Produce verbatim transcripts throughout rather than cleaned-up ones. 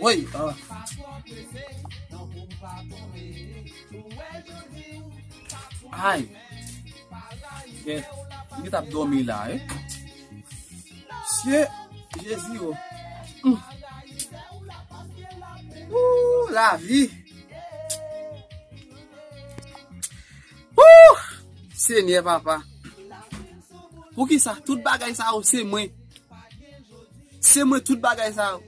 Woy, ah. Ay. Eh, m t ap dòmi la, eh. Mesye, Jezi, oh. Hmm. Ooh, lavi. Ooh, Senyè papa. Poukisa tout bagay sa yo se mwen? Se mwen tout bagay sa yo.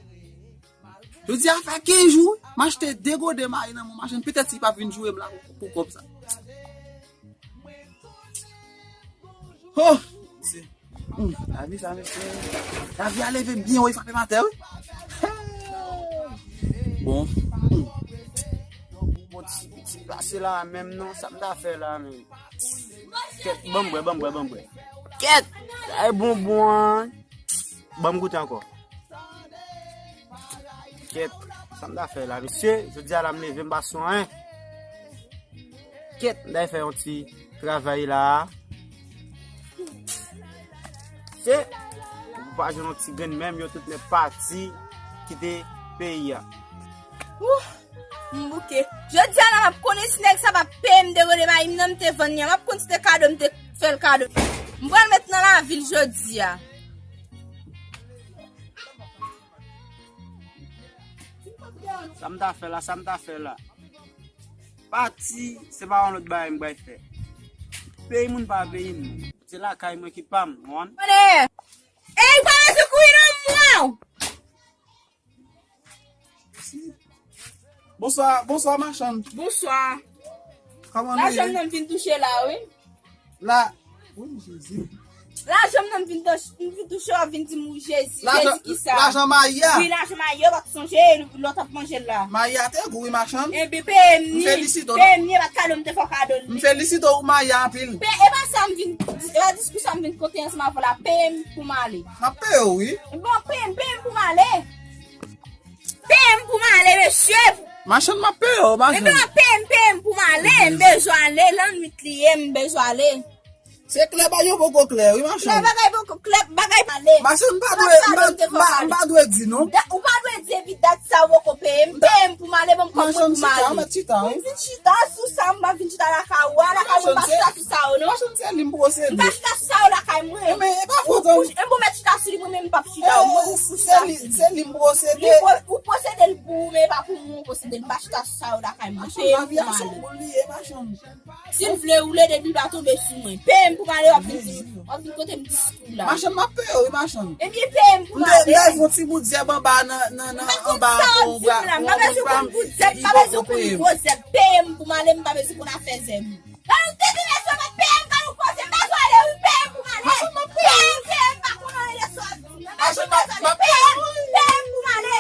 Jodi a fè kenz jou, m achte de gode mayi nan men machann. Petèt si l pa vin joure m la pou, pou kòb sa. Oh, se, hmm, lavi sa, mesye. Lavi a leve m byen, wi, frape m atè, wi. Bon, hmm. Bon, ti, ti plase la menm non, sa m ta fè la menm. Kèt, ban m bwè, ban m bwè, ban m bwè. Kèt, sa e bonbon an. Ban m goute ankò. Kèt, sa m ta fè la, mesye? Jodi a la m leve m pa sou anyen. Kèt, m ta fè yon ti travay la. Se, ou pa jwenn yon ti grenn menm, yo tout nèt pati kite peyi a. Ouh, m bouke. Jodi a la m ap konnen si nèg sa p ap peye m de gode mayi m nan m te vann li a. M ap konn si te kado m te fè l kado. M pral met nan lavil jodi a. Sa m ta fè la, sa m ta fè la. Pati, se pa yon lòt bagay m pral fè. Peyi moun pa peyi m. Se lakay mwen ki pa m, mwen. Ey, pa bezwen kouri non, mwen. Bonswa, bonswa, machann. Bonswa. Kòman nou ye? Lajan m nan m vin touche la, wi. La, wi, Jezi. Lajan m nan m vin touche, m vin touche, w ap vin di m, wi, Jezi. Jezi ki sa? Lajan mayi a? Wi, lajan mayi a, w pa t sonje, lè w t ap manje l la. Mayi a te gou, wi, machann. Enben, peye m ni. M felisite w. Peye m ni, e pa t kado m te fè w kado l. M felisite w pou mayi a anpil. Pe, e pa sa m vin, e pa diskou sa m vin konte ansanm avè w la. Peye m pou m ale. M ap peye w, wi. Bon, peye m, peye m pou m ale. Peye m pou m ale, mesye. Machann, m ap peye w, machann. Ebyen, peye m, peye m pou m ale, m bezwen ale, lannwit li ye, m bezwen ale. Se klè, bagay yo poko klè, wi, machann. Klè, bagay poko klè, bagay pale. Machann, m pa dwe, m pa, m pa, m pa dwe di, non. Da-, ou pa dwe di, epi dat sa ou poko peye m, peye m pou m ale, ban m kòb mwen pou m ale. Machann, chita, mèt chita, wi. M vin chita sou sa, m pa vin chita lakay ou a, lakay mwen pa chita sou sa yo, non. Machann, se li m posede. M pa chita sou sa yo lakay mwen. Enben, e pa fòt an. Ou, ou, enben, ou mèt chita sou li, mwen menm m p ap chita, ou, mwen, ou, ou chita sou li. Se li m posede. Li po-, ou posede l pou ou, men e pa pou mwen ou posede l. M pa chita sou sa yo lakay mwen. Peye m pou m ale. Machann, lavi a se yon boul li ye, machann. Si l vle woule, depi l pa tonbe sou mwen. Peye m pou m ale, w ap vin di, w ap vin konte m diskou la. Machann, m ap peye w, wi, machann. Ebyen, peye m pou m ale. M te, m te fè yon ti bout zèb anba nan, nan, nan, anba. Ou pa konn sa w ap di m la. M pa bezwen konn bout zèb, m pa bezwen konn gwo zèb. Peye m pou m ale, m pa bezwen konn afè zèb. Gade yon tete mesye, w ap peye m, gade yon koze, m bezwen ale, wi, peye m pou m ale. Machann, m ap peye w. Peye m, peye m, pa konn anyen de sa w ap di m nan. Machann, m ap, m ap peye w. Peye m pou m ale.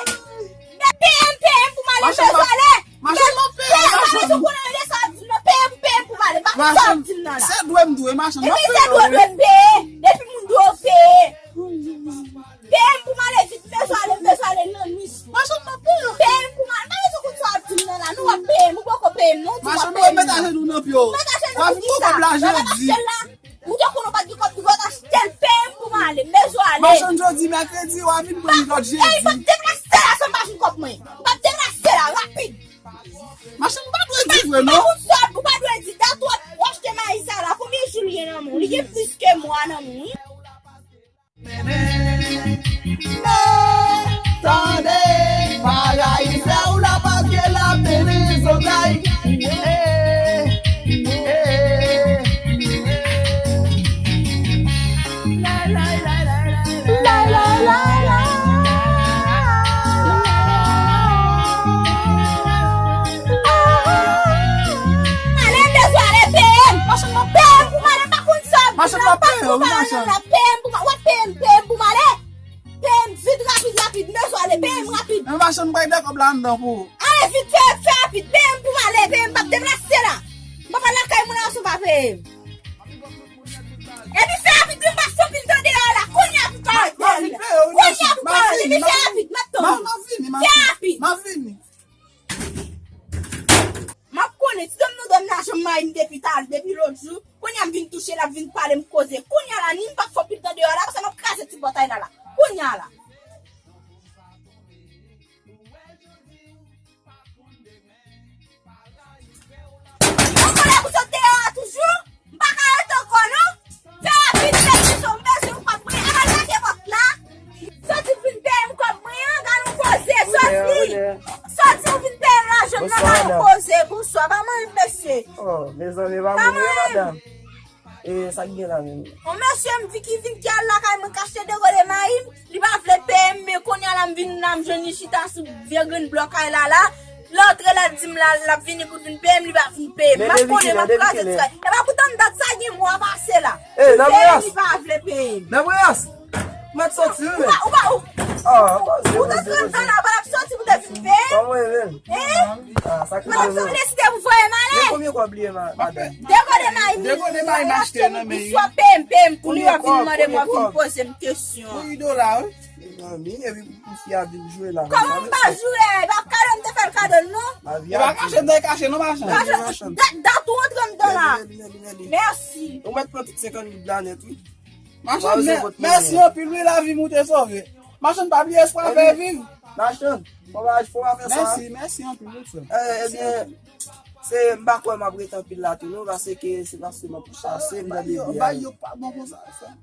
Peye m, peye m pou m ale, m bezwen ale. Machann, m ap peye w, machann. Peye m, pa bezwen konn anyen de sa w ap di m nan. Peye m, peye m pou m ale, m pa konn sa w ap di m nan la. Se dwe m dwe, machann, m ap peye w, wi. Epi se dwe w dwe peye, depi moun dwe w peye. Peye m pou m ale vit, m bezwen ale, m bezwen ale nan nwit. Machann, m ap peye w. Peye m pou m ale, m pa bezwen konn sa w ap di m nan la, non, w ap peye m, ou poko peye m, non, ou di w ap peye m, non. Machann, m ap met ajenou nan pye w. Ou met ajenou pou kisa? W ap vin pran kòb la jodi. Ou te konnen w pa t gen kòb, ou pa t achte l, peye m pou m ale, m bezwen ale. Machann, jodi mèkredi, w ap vin pran kòb jedi. Ey, m p ap deplase la san m pa jwenn kòb mwen. M p ap deplase la, rapid. Machann, m pa dwe di vre, non. Ou pa konn sa, ou pa dwe di dat w ap, w achte mayi sa la, konbyen jou l gen nan men w? Li gen plis ke mwa nan men w, wi. Tande, bagay fè w la paske l ap mennen zotay. Eh, eh, eh. Lay, lay, lay, lay, lay. Lay, lay, lay, lay. Ale, m bezwen ale, peye m. Machann, m ap peye w. Peye m pou m ale, m pa konn sa. Machann, m ap peye w, wi, machann. Peye m pou m, w ap peye m, peye m pou m ale. Peye m vit, rapid, rapid, m bezwen ale, peye m rapid. Men machann, m pral dakòb la anndan pou ou. Ale vit, fè, fè rapid, peye m pou m ale, peye m, m p ap deplase la. M p ap al lakay moun nan san w pa peye m. Epi fè rapid, wi, m p ap fè anpil tan deyò la, kounye a pou m ale. Kounye a pou m ale, epi fè rapid, m ap tann ou. Fè rapid. M ap vini. M ap konnen, ti dòm nan dòm lajan mayi m depi tal, depi lòt jou. Kounye a m vin touche l, ap vin pale m koze. Kounye a la, ni m p ap fè anpil tan deyò la, paske m ap kraze ti pòtay la la. Kounye a la. Pati ou vin peye lajan nan kay ou poze, bonswa, pa manyen m, mesye. Oh, mezanmi, pa manyen m, madanm. E sa k gen la menm? On mesye m vi ki vin ki al lakay mwen k achte de gode mayi m, li pa vle peye m, men kounye a la m vin la m jwenn li chita sou vye grenn blo kay la la. L antre la l di m la l ap vini pou l vin peye m, li pa vin peye m. M ap konnen m ap kraze ti kay. E pa poutan dat sa gen mwa pase la. Li peye m, li pa vle peye m. Nanbreyas! Mwen t soti wi men. Ou pa ou pa ou. Ah, ou t antre anndan la, ou pa t ap soti pou te vin peye m. Kòman e menm? Hein? Ah, sa k rive menm. Ou pa t sanble si te pou voye m ale. Gen konbyen kòb li ye madanm? De gode mayi. De gode mayi m achte nan men li. Swa peye m, peye m kou li w ap vin mande m w ap vin poze m kesyon. Pou ui dola wi. Mezanmi, epi pou fi a vin joure la. Kòman m pa joure? E pa kado m te fè l kado l non. E pa kache m te kache non machann. Dat ou antre anndan la. Mèsi. Ou mèt pran tout senkant goud la nèt wi. Machann, mèsi anpil wi, lavi m ou te sove. Machann, pa bliye espwa fè viv. Machann, fò pa fò pa fè sa. Mèsi, mèsi anpil wi frè m. Ebyen, se m pa kwè m ap rete anpil la tou non, paske se paske m ap chase m nan bebe a. Bay yo pa bon konsa frè m.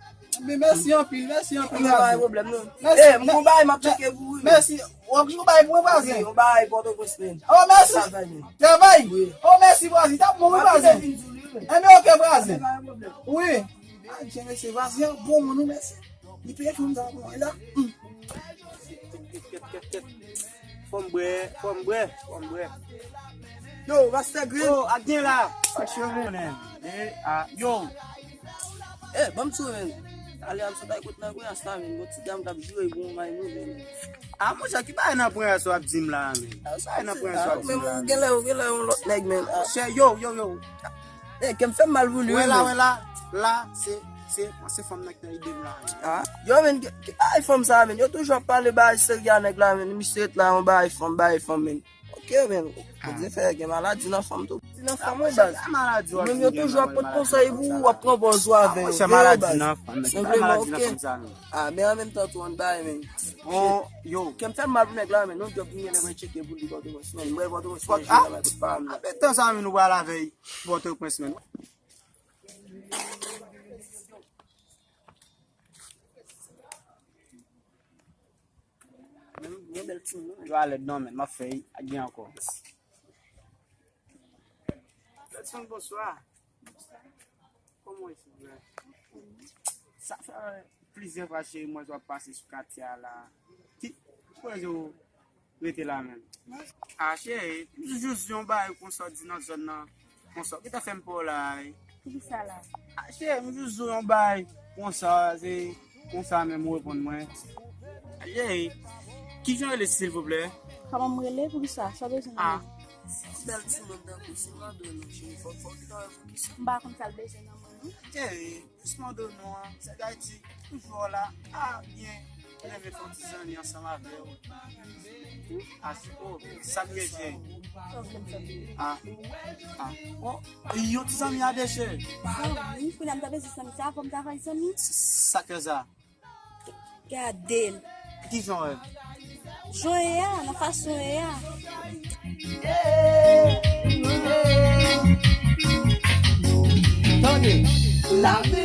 Men mèsi anpil, mèsi anpil. Pa gen pwoblèm non. Mèsi. M gon bagay m ap tcheke pou ou wi. Mèsi. W ap jwe yon bagay pou mwen vwazen? Yon bagay Pòtoprens menm. Oh mèsi. Travay. Oh mèsi vwazen, t ap bon wi vwazen. Enben oke vwazen. Wi. Adje mesye, vwazen an bon moun wi mesye. Li peye fanm sa pou mwen la. Kèt, kèt, kèt, kèt. Fò m bwè, fò m bwè, fò m bwè. Yo, pastè Green. Oh, ak gen la. Ak cheve. Yo. Eh, ban m sou men. Ale a m sot ay kot nan kwen asta men. Gon ti dam k ap joure pou yon may nou men. Ah monchè, ki bagay nan pwen sa w ap di m la a men? Ki bagay nan pwen sa w ap di m la a men? Ou genlè ou genlè yon lòt nèg men. Monchè, yo, yo, yo. Eh, kè m fè m mal pou li wi men. Wè la, wè la. La, se, se, se fanm nan ki nan ide m la a men. Ah, yo men, ki bagay fanm sa a men? Yo toujou ap pale bagay serye a nèg la men. Misye ret la yon bagay fanm, bagay fanm men. Ok men, Bondye fè gen maladi nan fanm tou. Ti nan fanm wi baz. Menm yo toujou ap pot konsèy pou ou, w ap pran pòz ou avè yo. Vre wi baz. Senpleman, ok. Ah, men an menm tan tou, ann bay men. Yo. Kè m fè m mal pou nèg la men, non, djòb vin genlè mwen tcheke pou li Pòtoprens men. Mwen Pòtoprens men, jodi a mwen kout pa m. Apre tan sa men nou pral avè Pòtoprens men. Men, men bèl timoun wi. Yo alèd non men, m ap fè y, ak gen ankò. Bèl timoun, bonswa. Kòman w ye silvouplè? Sa fè plizyè fwa cheri m wè w ap pase sou katye a la. Ki, ki koze w rete la menm? Ah cheri, m jis yon bagay konsa w di nan zòn nan. Konsa, w gentan fè m pè w la wi. Poukisa la? Ah cheri, m jis di w yon bagay konsa, se konsa menm ou reponn mwen. Ah cheri, kijan w rele silvouplè? Kòman m rele? Poukisa? Sa w bezwen nan mwen? Ah. Bèl timoun tankou w, si m mande w non cheri, fò, fò w gentan wè poukisa. M pa konn sa l bezwen nan mwen non. Cheri, jis mande w non an, sèl bagay di, toujou w la, ah byen. Mwen renmen fè yon ti zanmi ansanm avè w. Ah, oh, sa k gen cheri? Ah, ah, oh, yon ti zanmi a de cheri. Zanmi, kounye a m ta bezwen zanmi sa, fò m ta fè zanmi. Sa k fè sa? Gade l. Kijan w wè? Jan w ye a, nan fason w ye a. Tande, lavi